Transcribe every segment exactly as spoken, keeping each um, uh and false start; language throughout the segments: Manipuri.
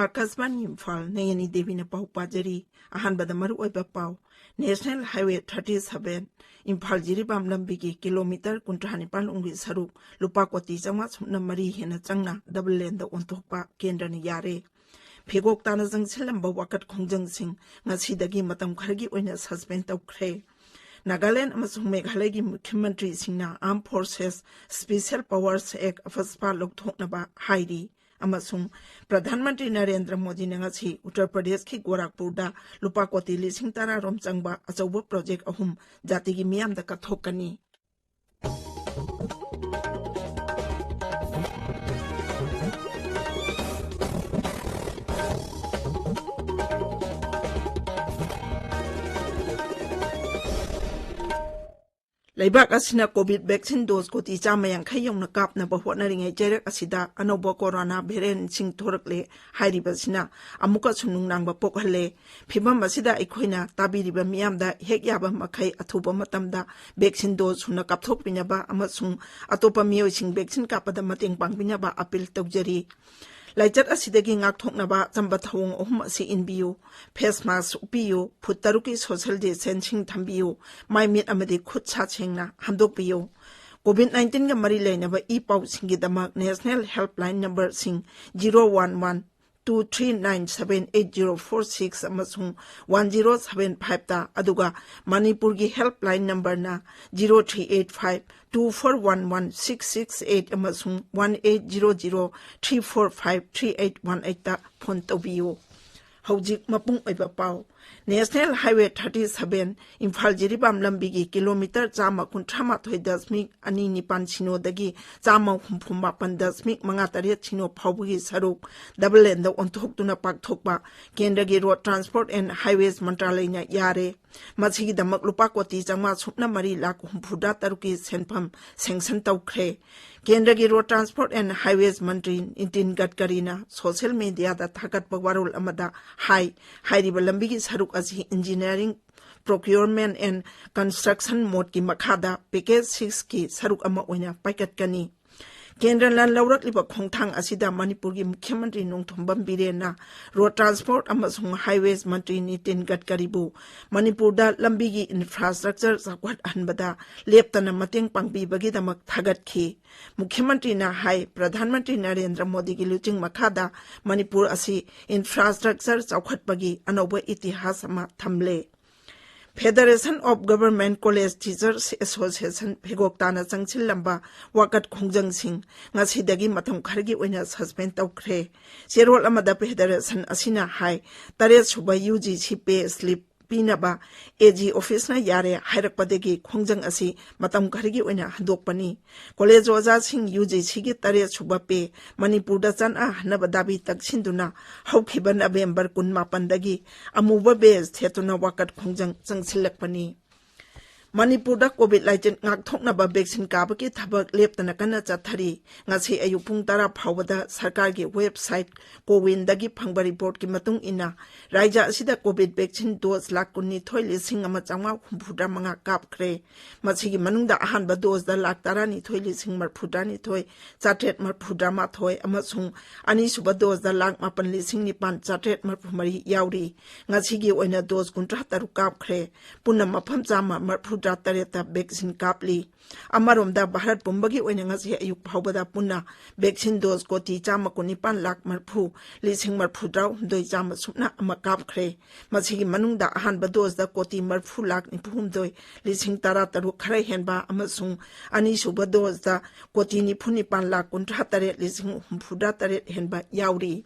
ꯑꯥꯀꯥꯁꯕꯥꯅꯤ ꯏꯝꯐꯥꯜ, ꯅꯌꯅꯤ ꯗꯦꯕꯤꯅ ꯄꯥꯎ ꯄꯥꯖꯔꯤ꯫ ꯑꯍꯥꯟꯕꯗ ꯃꯔꯨꯑꯣꯏꯕ ꯄꯥꯎ꯫ National Highway thirty seven Imphal Jiribam ꯂꯝꯕꯤꯒꯤ ꯀꯤꯂꯣꯃꯤꯇꯔ ꯀꯨꯟꯊ꯭ꯔꯥ ꯅꯤꯄꯥꯟ ꯂꯣꯝꯒꯤ ꯁꯔꯨꯛ ꯂꯨꯄꯥ ꯀꯣꯇꯤ ꯆꯥꯝꯃꯉꯥ ꯁꯨꯞꯅ ꯃꯔꯤ ꯍꯦꯟꯅ ꯆꯪꯅ ꯗꯕꯜ ꯂꯦꯟꯗ ꯑꯣꯟꯊꯣꯛꯄ ꯀꯦꯟꯗ꯭ꯔꯅ ꯌꯥꯔꯦ꯫ ꯐꯤꯒꯣꯛ ꯇꯥꯅ ꯆꯪꯁꯤꯜꯂꯝꯕ ꯋꯥꯀꯠ ꯈꯣꯡꯖꯪꯁꯤꯡ ꯉꯁꯤꯗꯒꯤ ꯃꯇꯝ ꯈꯔꯒꯤ ꯑꯣꯏꯅ ꯁꯁꯄꯦꯟ ꯇꯧꯈ꯭ꯔꯦ꯫ ꯅꯥꯒꯥꯂꯦꯟ ꯑꯃꯁꯨꯡ ꯃꯦꯘꯥꯂꯌꯒꯤ ꯃꯨꯈ꯭ꯌ ꯃꯟꯇ꯭ꯔꯤꯁꯤꯡꯅ Armed Forces Special Powers Act, ꯑꯐꯁꯄꯥ ꯂꯧꯊꯣꯛꯅꯕ ꯍꯥꯏꯔꯤ꯫ ꯑꯃꯁꯨꯡ ꯄ꯭ꯔꯙꯥꯟ ꯃꯟꯇ꯭ꯔꯤ ꯅꯔꯦꯟꯗ꯭ꯔ ꯃꯣꯗꯤꯅ ꯉꯁꯤ ꯎꯠꯇꯔ ꯄ꯭ꯔꯗꯦꯁꯀꯤ ꯒꯣꯔꯥꯈꯄꯨꯔꯗ ꯂꯨꯄꯥ ꯀꯣꯇꯤ ꯂꯤꯁꯤꯡ ꯇꯔꯥ ꯔꯣꯝ ꯆꯪꯕ ꯑꯆꯧꯕ ꯄ꯭ꯔꯣꯖꯦꯛ ꯑꯍꯨꯝ ꯖꯥꯇꯤꯒꯤ ꯃꯤꯌꯥꯝꯗ ꯀꯠꯊꯣꯛꯀꯅꯤ꯫ ꯂꯩꯕꯥꯛ ꯑꯁꯤꯅ COVID vaccine dose ꯀꯣꯇꯤ ꯆꯥꯝꯃ ꯌꯥꯡꯈꯩ ꯌꯧꯅ ꯀꯥꯞꯅꯕ ꯍꯣꯠꯅꯔꯤꯉꯩ ꯆꯩꯔꯛ ꯑꯁꯤꯗ ꯑꯅꯧꯕ ꯀꯣꯔꯣꯅꯥ ꯚꯦꯔꯤꯌꯦꯟꯠꯁꯤꯡ ꯊꯣꯔꯛꯂꯦ ꯍꯥꯏꯔꯤꯕꯁꯤꯅ ꯑꯃꯨꯛꯀꯁꯨ ꯅꯨꯡꯅꯥꯡꯕ ꯄꯣꯛꯍꯜꯂꯦ꯫ ꯐꯤꯚꯝ ꯑꯁꯤꯗ ꯑꯩꯈꯣꯏꯅ ꯇꯥꯕꯤꯔꯤꯕ ꯃꯤꯌꯥꯝꯗ ꯍꯦꯛ ꯌꯥꯕ ꯃꯈꯩ ꯑꯊꯨꯕ ꯃꯇꯝꯗ vaccine dose ꯁꯨꯅ ꯀꯥꯞꯊꯣꯛꯄꯤꯅꯕ ꯑꯃꯁꯨꯡ ꯑꯇꯣꯞꯄ ꯃꯤꯑꯣꯏꯁꯤꯡ vaccine ꯀꯥꯞꯄꯗ ꯃꯇꯦꯡ ꯄꯥꯡꯕꯤꯅꯕ ꯑꯄꯤꯜ ꯇꯧꯖꯔꯤ꯫ ꯂꯥꯏꯆꯠ ꯑꯁꯤꯗꯒꯤ ꯉꯥꯛꯊꯣꯛꯅꯕ ꯑꯆꯝꯕ ꯊꯧꯑꯣꯡ ꯑꯍꯨꯝ ꯑꯁꯤ ꯏꯟꯕꯤꯌꯨ꯫ Face mask ꯎꯞꯄꯤꯌꯨ, ꯐꯨꯠ ꯇꯔꯨꯛꯀꯤ social distancing ꯊꯝꯕꯤꯌꯨ, ꯃꯥꯏ ꯃꯤꯠ ꯑꯃꯗꯤ ꯈꯨꯠ ꯁꯥ ꯁꯦꯡꯅ ꯍꯥꯝꯗꯣꯛꯄꯤꯌꯨ꯫ COVID nineteen ꯒ ꯃꯔꯤ ꯂꯩꯅꯕ ꯏ ꯄꯥꯎꯁꯤꯡꯒꯤꯗꯃꯛ National Helpline number ꯁꯤꯡ zero one one two three nine seven eight zero four six ꯑꯃꯁꯨꯡ one zero seven five ꯇ, ꯑꯗꯨꯒ ꯃꯅꯤꯄꯨꯔꯒꯤ helpline number ꯅ zero three eight five two four one one six six eight ꯑꯃꯁꯨꯡ one eight zero zero three four five three eight one eight ꯇ phone ꯇꯧꯕꯤꯌꯨ꯫ ꯍꯧꯖꯤꯛ ꯃꯄꯨꯡ ꯑꯣꯏꯕ ꯄꯥꯎ꯫ National Highway thirty seven Imphal Jiribam ꯂꯝꯕꯤꯒꯤ ꯀꯤꯂꯣꯃꯤꯇꯔ ꯆꯥꯝꯃ ꯀꯨꯟꯊ꯭ꯔꯥ ꯃꯥꯊꯣꯏ ꯗꯁꯃꯤꯛ ꯑꯅꯤ ꯅꯤꯄꯥꯟ ꯁꯤꯅꯣꯗꯒꯤ ꯆꯥꯝꯃ ꯍꯨꯝꯐꯨ ꯃꯥꯄꯟ ꯗꯁꯃꯤꯛ ꯃꯉꯥ ꯇꯔꯦꯠ ꯁꯤꯅꯣ ꯐꯥꯎꯕꯒꯤ ꯁꯔꯨꯛ ꯗꯕꯜ ꯂꯦꯟꯗ ꯑꯣꯟꯊꯣꯛꯇꯨꯅ ꯄꯥꯛꯊꯣꯛꯄ ꯀꯦꯟꯗ꯭ꯔꯒꯤ Road Transport and Highways ꯃꯟꯇ꯭ꯔꯥꯂꯌꯅ ꯌꯥꯔꯦ꯫ ꯃꯁꯤꯒꯤꯗꯃꯛ ꯂꯨꯄꯥ ꯀꯣꯇꯤ ꯆꯥꯝꯃꯉꯥ ꯁꯨꯞꯅ ꯃꯔꯤ ꯂꯥꯈ ꯍꯨꯝꯐꯨꯇꯔꯥ ꯇꯔꯨꯛꯀꯤ ꯁꯦꯟꯐꯝ sanction ꯇꯧꯈ꯭ꯔꯦ꯫ ꯀꯦꯟꯗ꯭ꯔꯒꯤ Road Transport and Highways Mantri Nitin ꯒꯗꯀꯔꯤꯅ social media ꯗ ꯊꯥꯒꯠꯄ ꯋꯥꯔꯣꯜ ꯑꯃꯗ ꯍꯥꯏ, ꯍꯥꯏꯔꯤꯕ ꯂꯝꯕꯤꯒꯤ ꯁꯔꯨꯛ ꯑꯁꯤ engineering, procurement and construction mode ꯀꯤ ꯃꯈꯥꯗ package six ꯀꯤ ꯁꯔꯨꯛ ꯑꯃ ꯑꯣꯏꯅ ꯄꯥꯏꯈꯠꯀꯅꯤ꯫ ꯀꯦꯟꯗ꯭ꯔꯅ ꯂꯧꯔꯛꯂꯤꯕ ꯈꯣꯡꯊꯥꯡ ꯑꯁꯤꯗ ꯃꯅꯤꯄꯨꯔꯒꯤ ꯃꯨꯈ꯭ꯌ ꯃꯟꯇ꯭ꯔꯤ ꯅꯣꯡꯊꯣꯝꯕꯝ ꯕꯤꯔꯦꯟꯅ ꯔꯣꯗ ꯇ꯭ꯔꯥꯟꯁꯄꯣꯔꯠ ꯑꯃꯁꯨꯡ ꯍꯥꯏꯋꯦꯖ ꯃꯟꯇ꯭ꯔꯤ ꯅꯤꯇꯤꯟ ꯒꯗꯀꯔꯤꯕꯨ ꯃꯅꯤꯄꯨꯔꯗ ꯂꯝꯕꯤꯒꯤ ꯏꯟꯐ꯭ꯔꯥꯁ꯭ꯇ꯭ꯔꯛꯆꯔ ꯆꯥꯎꯈꯠꯍꯟꯕꯗ ꯂꯦꯞꯇꯅ ꯃꯇꯦꯡ ꯄꯥꯡꯕꯤꯕꯒꯤꯗꯃꯛ ꯊꯥꯒꯠꯈꯤ꯫ ꯃꯨꯈ꯭ꯌ ꯃꯟꯇ꯭ꯔꯤꯅ ꯍꯥꯏ, ꯄ꯭ꯔꯙꯥꯟ ꯃꯟꯇ꯭ꯔꯤ ꯅꯔꯦꯟꯗ꯭ꯔ ꯃꯣꯗꯤꯒꯤ ꯂꯨꯆꯤꯡ ꯃꯈꯥꯗ ꯃꯅꯤꯄꯨꯔ ꯑꯁꯤ ꯏꯟꯐ꯭ꯔꯥꯁ꯭ꯇ꯭ꯔꯛꯆꯔ ꯆꯥꯎꯈꯠꯄꯒꯤ ꯑꯅꯧꯕ ꯏꯇꯤꯍꯥꯁ ꯑꯃ ꯊꯝꯂꯦ꯫ Federation of Government College Teachers Association ꯐꯦꯒꯣꯛ ꯇꯥꯅ ꯆꯪꯁꯤꯜꯂꯝꯕ ꯋꯥꯀꯠ ꯈꯣꯡꯖꯪꯁꯤꯡ ꯉꯁꯤꯗꯒꯤ ꯃꯇꯝ ꯈꯔꯒꯤ ꯑꯣꯏꯅ ꯁꯁꯄꯦꯟ ꯇꯧꯈ꯭ꯔꯦ꯫ ꯆꯦꯔꯣꯜ ꯑꯃꯗ ꯐꯦꯗꯔꯦꯁꯟ ꯑꯁꯤꯅ ꯍꯥꯏ, ꯇꯔꯦꯠ ꯁꯨꯕ ꯌꯨ ꯖꯤ ꯁꯤ ꯄꯦ ꯁ꯭ꯂꯤꯞ ꯄꯤꯅꯕ ꯑꯦ ꯖꯤ ꯑꯣꯐꯤꯁꯅ ꯌꯥꯔꯦ ꯍꯥꯏꯔꯛꯄꯗꯒꯤ ꯈꯣꯡꯖꯪ ꯑꯁꯤ ꯃꯇꯝ ꯈꯔꯒꯤ ꯑꯣꯏꯅ ꯍꯟꯗꯣꯛꯄꯅꯤ꯫ ꯀꯣꯂꯦꯖ ꯑꯣꯖꯥꯁꯤꯡ ꯌꯨ ꯖꯤ ꯁꯤꯒꯤ ꯇꯔꯦꯠ ꯁꯨꯕ ꯄꯦ ꯃꯅꯤꯄꯨꯔꯗ ꯆꯠꯅꯍꯟꯅꯕ ꯗꯥꯕꯤ ꯇꯛꯁꯤꯟꯗꯨꯅ ꯍꯧꯈꯤꯕ ꯅꯕꯦꯝꯕꯔ ꯀꯨꯟꯃꯥꯄꯟꯗꯒꯤ ꯑꯃꯨꯕ ꯕꯦꯖ ꯊꯦꯠꯇꯨꯅ ꯋꯥꯀꯠ ꯈꯣꯡꯖꯪ ꯆꯪꯁꯤꯜꯂꯛꯄꯅꯤ꯫ ꯃꯅꯤꯄꯨꯔꯗ ꯀꯣꯚꯤꯗ ꯂꯥꯏꯆꯠ ꯉꯥꯛꯊꯣꯛꯅꯕ ꯚꯦꯛꯁꯤꯟ ꯀꯥꯕꯒꯤ ꯊꯕꯛ ꯂꯦꯞꯇꯅ ꯀꯟꯅ ꯆꯠꯊꯔꯤ꯫ ꯉꯁꯤ ꯑꯌꯨꯛ ꯄꯨꯡ ꯇꯔꯥ ꯐꯥꯎꯕꯗ ꯁꯔꯀꯥꯔꯒꯤ ꯋꯦꯕꯁꯥꯏꯠ ꯀꯣꯋꯤꯟꯗꯒꯤ ꯐꯪꯕ ꯔꯤꯄꯣꯔꯠꯀꯤ ꯃꯇꯨꯡ ꯏꯟꯅ, ꯔꯥꯏꯖ꯭ꯌ ꯑꯁꯤꯗ ꯀꯣꯚꯤꯗ ꯚꯦꯛꯁꯤꯟ ꯗꯣꯁ ꯂꯥꯈ ꯀꯨꯟꯅꯤꯊꯣꯏ ꯂꯤꯁꯤꯡ ꯑꯃ ꯆꯥꯝꯃꯉꯥ ꯍꯨꯝꯐꯨꯇꯔꯥ ꯃꯉꯥ ꯀꯥꯞꯈ꯭ꯔꯦ꯫ ꯃꯁꯤꯒꯤ ꯃꯅꯨꯡꯗ ꯑꯍꯥꯟꯕ ꯗꯣꯁꯇ ꯂꯥꯈ ꯇꯔꯥꯅꯤꯊꯣꯏ ꯂꯤꯁꯤꯡ ꯃꯔꯤꯐꯨꯇꯔꯥꯅꯤꯊꯣꯏ ꯆꯥꯇ꯭ꯔꯦꯠ ꯃꯔꯤꯐꯨꯇꯔꯥꯃꯥꯊꯣꯏ ꯑꯃꯁꯨꯡ ꯑꯅꯤꯁꯨꯕ ꯗꯣꯁꯇ ꯂꯥꯈ ꯃꯥꯄꯟ ꯂꯤꯁꯤꯡ ꯅꯤꯄꯥꯟ ꯆꯥꯇ꯭ꯔꯦꯠ ꯃꯔꯤꯐꯨꯃꯔꯤ ꯌꯥꯎꯔꯤ꯫ ꯉꯁꯤꯒꯤ ꯑꯣꯏꯅ ꯗꯣꯁ ꯀꯨꯟꯊ꯭ꯔꯥ ꯇꯔꯨꯛ ꯀꯥꯞꯈ꯭ꯔꯦ꯫ ꯄꯨꯟꯅ ꯃꯐꯝ ꯆꯥꯝꯃ ꯃꯔꯤꯐꯨꯇꯔꯥ ꯇꯔꯦꯠꯇ ꯚꯦꯛꯁꯤꯟ ꯀꯥꯞꯂꯤ꯫ ꯑꯃꯔꯣꯝꯗ, ꯚꯥꯔꯠ ꯄꯨꯝꯕꯒꯤ ꯑꯣꯏꯅ ꯉꯁꯤ ꯑꯌꯨꯛ ꯐꯥꯎꯕꯗ ꯄꯨꯟꯅ ꯚꯦꯛꯁꯤꯟ ꯗꯣꯁ ꯀꯣꯇꯤ ꯆꯥꯝꯃ ꯀꯨꯟꯅꯤꯄꯥꯟ ꯂꯥꯈ ꯃꯔꯤꯐꯨ ꯂꯤꯁꯤꯡ ꯃꯔꯤꯐꯨꯇꯔꯥꯍꯨꯝꯗꯣꯏ ꯆꯥꯝꯃ ꯁꯨꯞꯅ ꯑꯃ ꯀꯥꯞꯈ꯭ꯔꯦ꯫ ꯃꯁꯤꯒꯤ ꯃꯅꯨꯡꯗ ꯑꯍꯥꯟꯕ ꯗꯣꯁꯇ ꯀꯣꯇꯤ ꯃꯔꯤꯐꯨ ꯂꯥꯈ ꯅꯤꯐꯨꯍꯨꯝꯗꯣꯏ ꯂꯤꯁꯤꯡ ꯇꯔꯥꯇꯔꯨꯛ ꯈꯔ ꯍꯦꯟꯕ ꯑꯃꯁꯨꯡ ꯑꯅꯤꯁꯨꯕ ꯗꯣꯁꯇ ꯀꯣꯇꯤ ꯅꯤꯐꯨ ꯅꯤꯄꯥꯟ ꯂꯥꯈ ꯀꯨꯟꯊ꯭ꯔꯥ ꯇꯔꯦꯠ ꯂꯤꯁꯤꯡ ꯍꯨꯝꯐꯨꯇꯔꯥ ꯇꯔꯦꯠ ꯍꯦꯟꯕ ꯌꯥꯎꯔꯤ꯫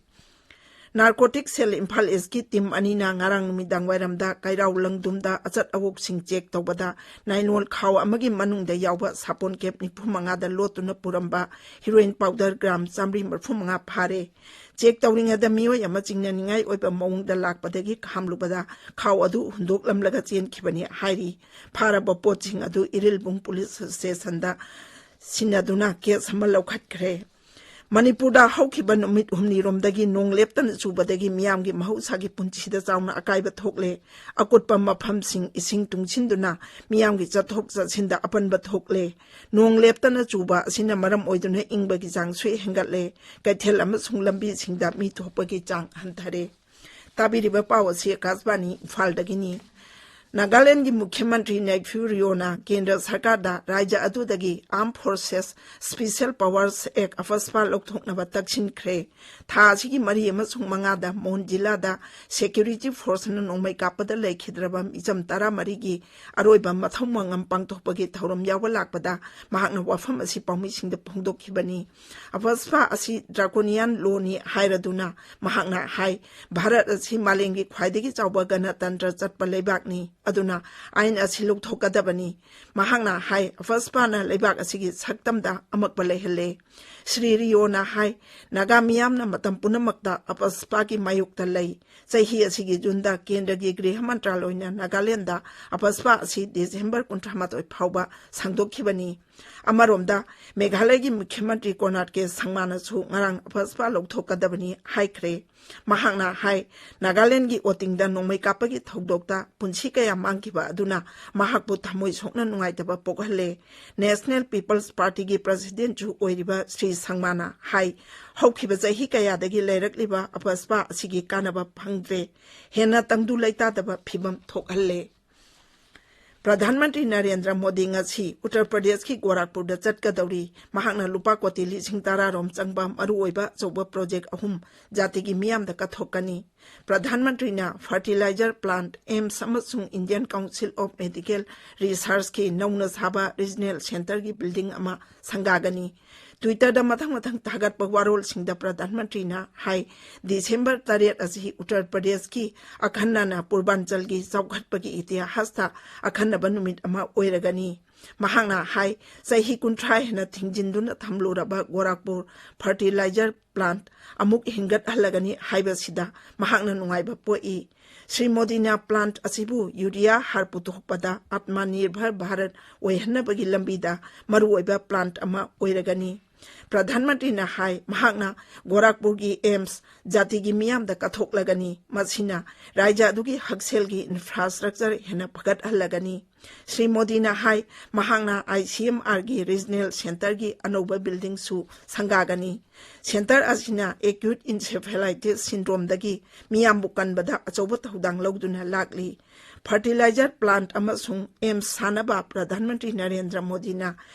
ꯅꯥꯔꯀꯣꯇꯤꯛ ꯁꯦꯜ ꯏꯝꯐꯥꯜ ꯏꯁꯀꯤ ꯇꯤꯝ ꯑꯅꯤꯅ ꯉꯔꯥꯡ ꯅꯨꯃꯤꯗꯥꯡ ꯋꯥꯏꯔꯝꯗ ꯀꯩꯔꯥꯎ ꯂꯪꯗꯨꯝꯗ ꯑꯆꯠ ꯑꯋꯣꯛꯁꯤꯡ ꯆꯦꯛ ꯇꯧꯕꯗ ꯅꯥꯏꯂꯣꯟ ꯈꯥꯎ ꯑꯃꯒꯤ ꯃꯅꯨꯡꯗ ꯌꯥꯎꯕ ꯁꯥꯄꯣꯟ ꯀꯦꯞ ꯅꯤꯐꯨ ꯃꯉꯥꯗ ꯂꯣꯠꯇꯨꯅ ꯄꯨꯔꯝꯕ ꯍꯤꯔꯣꯏꯟ ꯄꯥꯎꯗꯔ ꯒ꯭ꯔꯥꯝ ꯆꯥꯝꯃꯔꯤ ꯃꯔꯤꯐꯨ ꯃꯉꯥ ꯐꯥꯔꯦ꯫ ꯆꯦꯛ ꯇꯧꯔꯤꯉꯩꯗ ꯃꯤꯑꯣꯏ ꯑꯃ ꯆꯤꯡꯅꯅꯤꯡꯉꯥꯏ ꯑꯣꯏꯕ ꯃꯑꯣꯡꯗ ꯂꯥꯛꯄꯗꯒꯤ ꯈꯥꯝꯂꯨꯕꯗ ꯈꯥꯎ ꯑꯗꯨ ꯍꯨꯟꯗꯣꯛꯂꯝꯂꯒ ꯆꯦꯟꯈꯤꯕꯅꯤ ꯍꯥꯏꯔꯤ꯫ ꯐꯥꯔꯕ ꯄꯣꯠꯁꯤꯡ ꯑꯗꯨ ꯏꯔꯤꯜꯕꯨꯡ ꯄꯨꯂꯤꯁ ꯁ꯭ꯇꯦꯁꯟꯗ ꯁꯤꯟꯅꯗꯨꯅ ꯀꯦꯁ ꯑꯃ ꯂꯧꯈꯠꯈ꯭ꯔꯦ꯫ ꯃꯅꯤꯄꯨꯔꯗ ꯍꯧꯈꯤꯕ ꯅꯨꯃꯤꯠ ꯍꯨꯝꯅꯤꯔꯣꯝꯗꯒꯤ ꯅꯣꯡ ꯂꯦꯞꯇꯅ ꯆꯨꯕꯗꯒꯤ ꯃꯤꯌꯥꯝꯒꯤ ꯃꯍꯧꯁꯥꯒꯤ ꯄꯨꯟꯁꯤꯗ ꯆꯥꯎꯅ ꯑꯀꯥꯏꯕ ꯊꯣꯛꯂꯦ꯫ ꯑꯀꯨꯠꯄ ꯃꯐꯝꯁꯤꯡ ꯏꯁꯤꯡ ꯇꯨꯡꯁꯤꯟꯗꯨꯅ ꯃꯤꯌꯥꯝꯒꯤ ꯆꯠꯊꯣꯛ ꯆꯠꯁꯤꯟꯗ ꯑꯄꯟꯕ ꯊꯣꯛꯂꯦ꯫ ꯅꯣꯡ ꯂꯦꯞꯇꯅ ꯆꯨꯕ ꯑꯁꯤꯅ ꯃꯔꯝ ꯑꯣꯏꯗꯨꯅ ꯏꯪꯕꯒꯤ ꯆꯥꯡꯁꯨ ꯍꯦꯟꯒꯠꯂꯦ꯫ ꯀꯩꯊꯦꯜ ꯑꯃꯁꯨꯡ ꯂꯝꯕꯤꯁꯤꯡꯗ ꯃꯤ ꯊꯣꯛꯄꯒꯤ ꯆꯥꯡ ꯍꯟꯊꯔꯦ꯫ ꯇꯥꯕꯤꯔꯤꯕ ꯄꯥꯎ ꯑꯁꯤ ꯑꯀꯥꯁꯕꯥꯅꯤ ꯏꯝꯐꯥꯜꯗꯒꯤꯅꯤ꯫ ꯅꯥꯒꯥꯂꯦꯟꯗꯒꯤ ꯃꯨꯈ꯭ꯌ ꯃꯟꯇ꯭ꯔꯤ ꯅꯦꯏꯐ꯭ꯌꯨ ꯔꯤꯑꯣꯅ ꯀꯦꯟꯗ꯭ꯔ ꯁꯔꯀꯥꯔꯗ ꯔꯥꯖ꯭ꯌ ꯑꯗꯨꯗꯒꯤ Armed Forces Special Powers Act, ꯑꯐꯁꯄꯥ, ꯂꯧꯊꯣꯛꯅꯕ ꯇꯛꯁꯤꯟꯈ꯭ꯔꯦ꯫ ꯊꯥ ꯑꯁꯤꯒꯤ ꯃꯔꯤ ꯑꯃꯁꯨꯡ ꯃꯉꯥꯗ ꯃꯣꯟ ꯖꯤꯂꯥꯗ ꯁꯦꯀ꯭ꯌꯨꯔꯤꯇꯤ ꯐꯣꯔꯁꯅ ꯅꯣꯡꯃꯩ ꯀꯥꯞꯄꯗ ꯂꯩꯈꯤꯗ꯭ꯔꯕ ꯃꯤꯆꯝ ꯇꯔꯥꯃꯔꯤꯒꯤ ꯑꯔꯣꯏꯕ ꯃꯊꯧ ꯃꯉꯝ ꯄꯥꯡꯊꯣꯛꯄꯒꯤ ꯊꯧꯔꯝ ꯌꯥꯎꯕ ꯂꯥꯛꯄꯗ ꯃꯍꯥꯛꯅ ꯋꯥꯐꯝ ꯑꯁꯤ ꯄꯥꯎꯃꯤꯁꯤꯡꯗ ꯐꯣꯡꯗꯣꯛꯈꯤꯕꯅꯤ꯫ ꯑꯐꯁꯄꯥ ꯑꯁꯤ draconian lawꯅꯤ ꯍꯥꯏꯔꯗꯨꯅ ꯃꯍꯥꯛꯅ ꯍꯥꯏ, ꯚꯥꯔꯠ ꯑꯁꯤ ꯃꯥꯂꯦꯝꯒꯤ ꯈ꯭ꯋꯥꯏꯗꯒꯤ ꯆꯥꯎꯕ ꯒꯅꯇꯟꯇ꯭ꯔ ꯆꯠꯄ ꯂꯩꯕꯥꯛꯅꯤ, ꯑꯗꯨꯅ ꯑꯥꯏꯟ ꯑꯁꯤ ꯂꯧꯊꯣꯛꯀꯗꯕꯅꯤ꯫ ꯃꯍꯥꯛꯅ ꯍꯥꯏ, ꯑꯐꯁꯄꯥꯅ ꯂꯩꯕꯥꯛ ꯑꯁꯤꯒꯤ ꯁꯛꯇꯝꯗ ꯑꯃꯛꯄ ꯂꯩꯍꯜꯂꯦ꯫ ꯁ꯭ꯔꯤ ꯔꯤꯑꯣꯅ ꯍꯥꯏ, ꯅꯥꯒꯥ ꯃꯤꯌꯥꯝꯅ ꯃꯇꯝ ꯄꯨꯝꯅꯃꯛꯇ ꯑꯐꯁꯄꯥꯒꯤ ꯃꯥꯌꯣꯛꯇ ꯂꯩ꯫ ꯆꯍꯤ ꯑꯁꯤꯒꯤ ꯖꯨꯟꯗ ꯀꯦꯟꯗ꯭ꯔꯒꯤ ꯒ꯭ꯔꯤꯍ ꯃꯟꯇ꯭ꯔꯥꯂꯣꯏꯅ ꯅꯥꯒꯥꯂꯦꯟꯗ ꯑꯐꯁꯄꯥ ꯑꯁꯤ ꯗꯤꯁꯦꯝꯕꯔ ꯀꯨꯟꯊ꯭ꯔꯥꯃꯥꯊꯣꯏ ꯐꯥꯎꯕ ꯁꯥꯡꯗꯣꯛꯈꯤꯕꯅꯤ꯫ ꯑꯃꯔꯣꯝꯗ, ꯃꯦꯘꯥꯂꯌꯒꯤ ꯃꯨꯈ꯭ꯌ ꯃꯟꯇ꯭ꯔꯤ ꯀꯣꯅꯥꯔ ꯀꯦ ꯁꯪꯃꯥꯅꯁꯨ ꯉꯔꯥꯡ ꯑꯐꯁꯄꯥ ꯂꯧꯊꯣꯛꯀꯗꯕꯅꯤ ꯍꯥꯏꯈ꯭ꯔꯦ꯫ ꯃꯍꯥꯛꯅ ꯍꯥꯏ, ꯅꯥꯒꯥꯂꯦꯟꯗꯒꯤ ꯑꯣꯇꯤꯡꯗ ꯅꯣꯡꯃꯩ ꯀꯥꯞꯄꯒꯤ ꯊꯧꯗꯣꯛꯇ ꯄꯨꯟꯁꯤ ꯀꯌꯥ ꯃꯥꯡꯈꯤꯕ ꯑꯗꯨꯅ ꯃꯍꯥꯛꯄꯨ ꯊꯃꯣꯏ ꯁꯣꯛꯅ ꯅꯨꯡꯉꯥꯏꯇꯕ ꯄꯣꯛꯍꯜꯂꯦ꯫ National People's Partyꯒꯤ presidentꯁꯨ ꯑꯣꯏꯔꯤꯕ ꯁ꯭ꯔꯤ ꯁꯪꯃꯥꯅ ꯍꯥꯏ, ꯍꯧꯈꯤꯕ ꯆꯍꯤ ꯀꯌꯥꯗꯒꯤ ꯂꯩꯔꯛꯂꯤꯕ ꯑꯐꯁꯄꯥ ꯑꯁꯤꯒꯤ ꯀꯥꯟꯅꯕ ꯐꯪꯗ꯭ꯔꯦ, ꯍꯦꯟꯅ ꯇꯪꯗꯨ ꯂꯩꯇꯥꯗꯕ ꯐꯤꯚꯝ ꯊꯣꯛꯍꯜꯂꯦ꯫ ꯄ꯭ꯔꯙꯥꯟ ꯃꯟꯇ꯭ꯔꯤ ꯅꯔꯦꯟꯗ꯭ꯔ ꯃꯣꯗꯤ ꯉꯁꯤ ꯎꯠꯇꯔ ꯄ꯭ꯔꯗꯦꯁꯀꯤ ꯒꯣꯔꯥꯈꯄꯨꯔꯗ ꯆꯠꯀꯗꯧꯔꯤ꯫ ꯃꯍꯥꯛꯅ ꯂꯨꯄꯥ ꯀꯣꯇꯤ ꯂꯤꯁꯤꯡ ꯇꯔꯥ ꯔꯣꯝ ꯆꯪꯕ ꯃꯔꯨꯑꯣꯏꯕ ꯑꯆꯧꯕ ꯄ꯭ꯔꯣꯖꯦꯛ ꯑꯍꯨꯝ ꯖꯥꯇꯤꯒꯤ ꯃꯤꯌꯥꯝꯗ ꯀꯠꯊꯣꯛꯀꯅꯤ꯫ ꯄ꯭ꯔꯙꯥꯟ ꯃꯟꯇ꯭ꯔꯤꯅ fertilizer plant, AIIMS ꯑꯃꯁꯨꯡ Indian Council of Medical Researchꯀꯤ ꯅꯧꯅ ꯁꯥꯕ regional centreꯒꯤ building ꯑꯃ ꯁꯪꯒꯥꯒꯅꯤ꯫ Twitterꯗ ꯃꯊꯪ ꯃꯊꯪ ꯊꯥꯒꯠꯄ ꯋꯥꯔꯣꯜꯁꯤꯡꯗ ꯄ꯭ꯔꯙꯥꯟ ꯃꯟꯇ꯭ꯔꯤꯅ ꯍꯥꯏ, ꯗꯤꯁꯦꯝꯕꯔ ꯇꯔꯦꯠ ꯑꯁꯤ ꯎꯠꯇꯔ ꯄ꯭ꯔꯗꯦꯁꯀꯤ ꯑꯈꯟꯅꯅ ꯄꯨꯔꯕꯥꯟꯆꯜꯒꯤ ꯆꯥꯎꯈꯠꯄꯒꯤ ꯏꯇꯤꯍꯥꯁꯇ ꯑꯈꯟꯅꯕ ꯅꯨꯃꯤꯠ ꯑꯃ ꯑꯣꯏꯔꯒꯅꯤ꯫ ꯃꯍꯥꯛꯅ ꯍꯥꯏ, ꯆꯍꯤ ꯀꯨꯟꯊ꯭ꯔꯥ ꯍꯦꯟꯅ ꯊꯤꯡꯖꯤꯟꯗꯨꯅ ꯊꯝꯂꯨꯔꯕ ꯒꯣꯔꯥꯈꯄꯨꯔ fertilizer plant ꯑꯃꯨꯛ ꯍꯤꯡꯒꯠꯍꯜꯂꯒꯅꯤ ꯍꯥꯏꯕꯁꯤꯗ ꯃꯍꯥꯛꯅ ꯅꯨꯡꯉꯥꯏꯕ ꯄꯣꯛꯏ꯫ ꯁ꯭ꯔꯤ ꯃꯣꯗꯤꯅ plant ꯑꯁꯤꯕꯨ urea ꯍꯥꯔ ꯄꯨꯊꯣꯛꯄꯗ Atmanirbhar Bharat ꯑꯣꯏꯍꯟꯅꯕꯒꯤ ꯂꯝꯕꯤꯗ ꯃꯔꯨꯑꯣꯏꯕ plant ꯑꯃ ꯑꯣꯏꯔꯒꯅꯤ꯫ ꯄ꯭ꯔꯙꯥꯟ ꯃꯟꯇ꯭ꯔꯤꯅ ꯍꯥꯏ, ꯃꯍꯥꯛꯅ ꯒꯣꯔꯥꯈꯄꯨꯔꯒꯤ ꯑꯦꯝꯁ ꯖꯥꯇꯤꯒꯤ ꯃꯤꯌꯥꯝꯗ ꯀꯠꯊꯣꯛꯂꯒꯅꯤ꯫ ꯃꯁꯤꯅ ꯔꯥꯖ꯭ꯌ ꯑꯗꯨꯒꯤ ꯍꯛꯁꯦꯜꯒꯤ ꯏꯟꯐ꯭ꯔꯥꯁ꯭ꯇ꯭ꯔꯛꯆꯔ ꯍꯦꯟꯅ ꯐꯒꯠꯍꯜꯂꯒꯅꯤ꯫ ꯁ꯭ꯔꯤ ꯃꯣꯗꯤꯅ ꯍꯥꯏ, ꯃꯍꯥꯛꯅ ꯑꯥꯏ ꯁꯤ ꯑꯦꯝ ꯑꯥꯔꯒꯤ ꯔꯤꯖꯅꯦꯜ ꯁꯦꯟꯇꯔꯒꯤ ꯑꯅꯧꯕ ꯕꯤꯜꯗꯤꯡꯁꯨ ꯁꯪꯒꯥꯒꯅꯤ꯫ ꯁꯦꯟꯇꯔ ꯑꯁꯤꯅ ꯑꯦꯀ꯭ꯌꯨꯠ ꯏꯟꯁꯦꯐꯦꯂꯥꯏꯇꯤꯁ ꯁꯤꯟꯗ꯭ꯔꯣꯝꯗꯒꯤ ꯃꯤꯌꯥꯝꯕꯨ ꯀꯟꯕꯗ ꯑꯆꯧꯕ ꯊꯧꯗꯥꯡ ꯂꯧꯗꯨꯅ ꯂꯥꯛꯂꯤ꯫ ꯐꯔꯇꯤꯂꯥꯏꯖꯔ ꯄ꯭ꯂꯥꯟꯠ ꯑꯃꯁꯨꯡ ꯑꯦꯝꯁ ꯁꯥꯅꯕ ꯄ꯭ꯔꯙꯥꯟ ꯃꯟꯇ꯭ꯔꯤ ꯅꯔꯦꯟꯗ꯭ꯔ ꯃꯣꯗꯤꯅ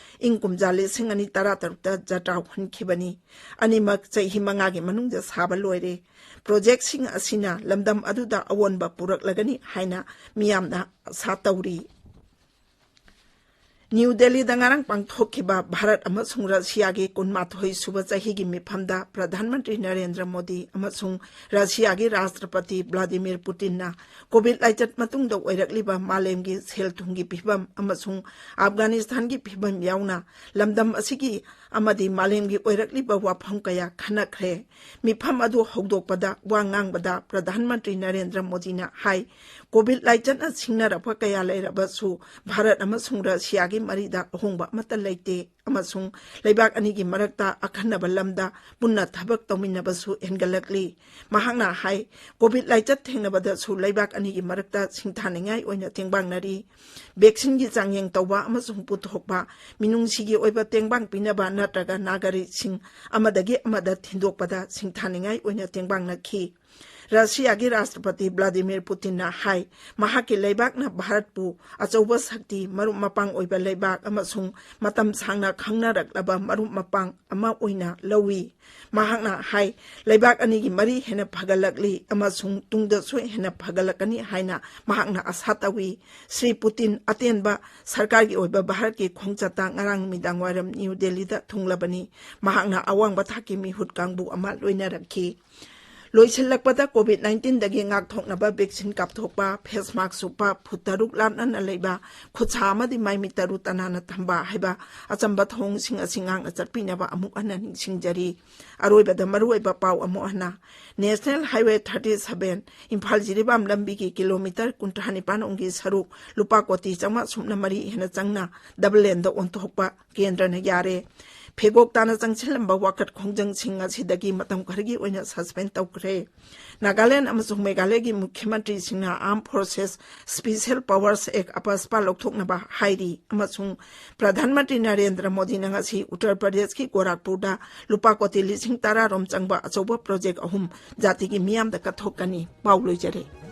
ꯏꯪ ꯀꯨꯝꯖꯥ ꯂꯤꯁꯤꯡ ꯑꯅꯤ ꯇꯔꯥꯇꯔꯨꯛꯇ ꯖꯇ꯭ꯔꯥ ꯍꯨꯟꯈꯤꯕꯅꯤ꯫ ꯑꯅꯤꯃꯛ ꯆꯍꯤ ꯃꯉꯥꯒꯤ ꯃꯅꯨꯡꯗ ꯁꯥꯕ ꯂꯣꯏꯔꯦ꯫ ꯄ꯭ꯔꯣꯖꯦꯛꯁꯤꯡ ꯑꯁꯤꯅ ꯂꯝꯗꯝ ꯑꯗꯨꯗ ꯑꯑꯣꯟꯕ ꯄꯨꯔꯛꯂꯒꯅꯤ ꯍꯥꯏꯅ ꯃꯤꯌꯥꯝꯅ ꯑꯥꯁꯥ ꯇꯧꯔꯤ꯫ ꯅ꯭ꯌꯨ ꯗꯦꯜꯂꯤꯗ ꯉꯔꯥꯡ ꯄꯥꯡꯊꯣꯛꯈꯤꯕ ꯚꯥꯔꯠ ꯑꯃꯁꯨꯡ ꯔꯁꯤꯌꯥꯒꯤ ꯀꯨꯟꯃꯥꯊꯣꯏ ꯁꯨꯕ ꯆꯍꯤꯒꯤ ꯃꯤꯐꯝꯗ ꯄ꯭ꯔꯙꯥꯟ ꯃꯟꯇ꯭ꯔꯤ ꯅꯔꯦꯟꯗ꯭ꯔ ꯃꯣꯗꯤ ꯑꯃꯁꯨꯡ ꯔꯁꯤꯌꯥꯒꯤ ꯔꯥꯁꯇ꯭ꯔꯄꯇꯤ ꯚ꯭ꯂꯥꯗꯤꯃꯤꯔ ꯄꯨꯇꯤꯟꯅ ꯀꯣꯚꯤꯗ ꯂꯥꯏꯆꯠ ꯃꯇꯨꯡꯗ ꯑꯣꯏꯔꯛꯂꯤꯕ ꯃꯥꯂꯦꯝꯒꯤ ꯁꯦꯜ ꯊꯨꯝꯒꯤ ꯐꯤꯚꯝ ꯑꯃꯁꯨꯡ ꯑꯐꯒꯥꯅꯤꯁꯇꯥꯟꯒꯤ ꯐꯤꯚꯝ ꯌꯥꯎꯅ ꯂꯝꯗꯝ ꯑꯁꯤꯒꯤ ꯑꯃꯗꯤ ꯃꯥꯂꯦꯝꯒꯤ ꯑꯣꯏꯔꯛꯂꯤꯕ ꯋꯥꯐꯝ ꯀꯌꯥ ꯈꯟꯅꯈ꯭ꯔꯦ꯫ ꯃꯤꯐꯝ ꯑꯗꯨ ꯍꯧꯗꯣꯛꯄꯗ ꯋꯥ ꯉꯥꯡꯕꯗ ꯄ꯭ꯔꯙꯥꯟ ꯃꯟꯇ꯭ꯔꯤ ꯅꯔꯦꯟꯗ꯭ꯔ ꯃꯣꯗꯤꯅ ꯍꯥꯏ, ꯀꯣꯚꯤꯗ ꯂꯥꯏꯆꯠꯅ ꯁꯤꯡꯅꯔꯛꯄ ꯀꯌꯥ ꯂꯩꯔꯕꯁꯨ ꯚꯥꯔꯠ ꯑꯃꯁꯨꯡ ꯔꯁꯤꯌꯥꯒꯤ ꯃꯔꯤꯗ ꯑꯍꯣꯡꯕ ꯑꯃꯠꯇ ꯂꯩꯇꯦ ꯑꯃꯁꯨꯡ ꯂꯩꯕꯥꯛ ꯑꯅꯤꯒꯤ ꯃꯔꯛꯇ ꯑꯈꯟꯅꯕ ꯂꯝꯗ ꯄꯨꯟꯅ ꯊꯕꯛ ꯇꯧꯃꯤꯟꯅꯕꯁꯨ ꯍꯦꯟꯒꯠꯂꯛꯂꯤ꯫ ꯃꯍꯥꯛꯅ ꯍꯥꯏ, ꯀꯣꯚꯤꯗ ꯂꯥꯏꯆꯠ ꯊꯦꯡꯅꯕꯗꯁꯨ ꯂꯩꯕꯥꯛ ꯑꯅꯤꯒꯤ ꯃꯔꯛꯇ ꯁꯤꯡꯊꯥꯅꯤꯡꯉꯥꯏ ꯑꯣꯏꯅ ꯇꯦꯡꯕꯥꯡꯅꯔꯤ꯫ ꯚꯦꯛꯁꯤꯟꯒꯤ ꯆꯥꯡꯌꯦꯡ ꯇꯧꯕ ꯑꯃꯁꯨꯡ ꯄꯨꯊꯣꯛꯄ, ꯃꯤꯅꯨꯡꯁꯤꯒꯤ ꯑꯣꯏꯕ ꯇꯦꯡꯕꯥꯡ ꯄꯤꯅꯕ ꯅꯠꯇ꯭ꯔꯒ ꯅꯥꯒꯔꯤꯛꯁꯤꯡ ꯑꯃꯗꯒꯤ ꯑꯃꯗ ꯊꯤꯟꯗꯣꯛꯄꯗ ꯁꯤꯡꯊꯥꯅꯤꯡꯉꯥꯏ ꯑꯣꯏꯅ ꯇꯦꯡꯕꯥꯡꯅꯈꯤ꯫ ꯔꯁꯤꯌꯥꯒꯤ ꯔꯥꯁꯇ꯭ꯔꯄꯇꯤ ꯚ꯭ꯂꯥꯗꯤꯃꯤꯔ ꯄꯨꯇꯤꯟꯅ ꯍꯥꯏ, ꯃꯍꯥꯛꯀꯤ ꯂꯩꯕꯥꯛꯅ ꯚꯥꯔꯠꯄꯨ ꯑꯆꯧꯕ ꯁꯛꯇꯤ, ꯃꯔꯨꯞ ꯃꯄꯥꯡ ꯑꯣꯏꯕ ꯂꯩꯕꯥꯛ ꯑꯃꯁꯨꯡ ꯃꯇꯝ ꯁꯥꯡꯅ ꯈꯪꯅꯔꯛꯂꯕ ꯃꯔꯨꯞ ꯃꯄꯥꯡ ꯑꯃ ꯑꯣꯏꯅ ꯂꯧꯏ꯫ ꯃꯍꯥꯛꯅ ꯍꯥꯏ, ꯂꯩꯕꯥꯛ ꯑꯅꯤꯒꯤ ꯃꯔꯤ ꯍꯦꯟꯅ ꯐꯒꯠꯂꯛꯂꯤ ꯑꯃꯁꯨꯡ ꯇꯨꯡꯗꯁꯨ ꯍꯦꯟꯅ ꯐꯒꯠꯂꯛꯀꯅꯤ ꯍꯥꯏꯅ ꯃꯍꯥꯛꯅ ꯑꯥꯁꯥ ꯇꯧꯏ꯫ ꯁ꯭ꯔꯤ ꯄꯨꯇꯤꯟ ꯑꯇꯦꯟꯕ ꯁꯔꯀꯥꯔꯒꯤ ꯑꯣꯏꯕ ꯚꯥꯔꯠꯀꯤ ꯈꯣꯡꯆꯠꯇ ꯉꯔꯥꯡ ꯅꯨꯃꯤꯗꯥꯡ ꯋꯥꯏꯔꯝ ꯅ꯭ꯌꯨ ꯗꯦꯜꯂꯤꯗ ꯊꯨꯡꯂꯕꯅꯤ꯫ ꯃꯍꯥꯛꯅ ꯑꯋꯥꯡꯕ ꯊꯥꯛꯀꯤ ꯃꯤꯍꯨꯠ ꯀꯥꯡꯕꯨ ꯑꯃ ꯂꯣꯏꯅꯔꯛꯈꯤ꯫ ꯂꯣꯏꯁꯤꯜꯂꯛꯄꯗ, ꯀꯣꯚꯤꯗ ꯅꯥꯏꯟꯇꯤꯟꯗꯒꯤ ꯉꯥꯛꯊꯣꯛꯅꯕ ꯚꯦꯛꯁꯤꯟ ꯀꯥꯞꯊꯣꯛꯄ, ꯐꯦꯁ ꯃꯥꯛꯁ ꯎꯞꯄ, ꯐꯨꯠ ꯇꯔꯨꯛ ꯂꯥꯞꯅꯅ ꯂꯩꯕ, ꯈꯨꯠꯁꯥ ꯑꯃꯗꯤ ꯃꯥꯏ ꯃꯤꯠ ꯇꯔꯨ ꯇꯅꯥꯟꯅ ꯊꯝꯕ ꯍꯥꯏꯕ ꯑꯆꯝꯕ ꯊꯧꯑꯣꯡꯁꯤꯡ ꯑꯁꯤ ꯉꯥꯛꯅ ꯆꯠꯄꯤꯅꯕ ꯑꯃꯨꯛ ꯍꯟꯅ ꯅꯤꯡꯁꯤꯡꯖꯔꯤ꯫ ꯑꯔꯣꯏꯕꯗ ꯃꯔꯨꯑꯣꯏꯕ ꯄꯥꯎ ꯑꯃꯨꯛ ꯍꯟꯅ꯫ National highway thirty seven Imphal Jiribam ꯂꯝꯕꯤꯒꯤ ꯀꯤꯂꯣꯃꯤꯇꯔ ꯀꯨꯟꯊ꯭ꯔꯥ ꯅꯤꯄꯥꯟ ꯔꯣꯝꯒꯤ ꯁꯔꯨꯛ ꯂꯨꯄꯥ ꯀꯣꯇꯤ ꯆꯥꯝꯃꯉꯥ ꯁꯨꯞꯅ ꯃꯔꯤ ꯍꯦꯟꯅ ꯆꯪꯅ ꯗꯕꯜ ꯂꯦꯟꯗ ꯑꯣꯟꯊꯣꯛꯄ ꯀꯦꯟꯗ꯭ꯔꯅ ꯌꯥꯔꯦ꯫ ꯐꯦꯒꯣꯛ ꯇꯥꯅ ꯆꯪꯁꯤꯜꯂꯝꯕ ꯋꯥꯀꯠ ꯈꯣꯡꯖꯪꯁꯤꯡ ꯑꯁꯤꯗꯒꯤ ꯃꯇꯝ ꯈꯔꯒꯤ ꯑꯣꯏꯅ ꯁꯁꯄꯦꯟ ꯇꯧꯈ꯭ꯔꯦ꯫ ꯅꯥꯒꯥꯂꯦꯟ ꯑꯃꯁꯨꯡ ꯃꯦꯘꯥꯂꯌꯒꯤ ꯃꯨꯈ꯭ꯌ ꯃꯟꯇ꯭ꯔꯤꯁꯤꯡꯅ Armed Forces Special Powers Act, ꯑꯄꯁꯄꯥ ꯂꯧꯊꯣꯛꯅꯕ ꯍꯥꯏꯔꯤ ꯑꯃꯁꯨꯡ ꯄ꯭ꯔꯙꯥꯟ ꯃꯟꯇ꯭ꯔꯤ ꯅꯔꯦꯟꯗ꯭ꯔ ꯃꯣꯗꯤꯅ ꯉꯁꯤ ꯎꯠꯇꯔ ꯄ꯭ꯔꯗꯦꯁꯀꯤ ꯒꯣꯔꯥꯈꯄꯨꯔꯗ ꯂꯨꯄꯥ ꯀꯣꯇꯤ ꯂꯤꯁꯤꯡ ꯇꯔꯥ ꯔꯣꯝ ꯆꯪꯕ ꯑꯆꯧꯕ ꯄ꯭ꯔꯣꯖꯦꯛ ꯑꯍꯨꯝ ꯖꯥꯇꯤꯒꯤ ꯃꯤꯌꯥꯝꯗ ꯀꯠꯊꯣꯛꯀꯅꯤ꯫ ꯄꯥꯎ ꯂꯣꯏꯖꯔꯦ꯫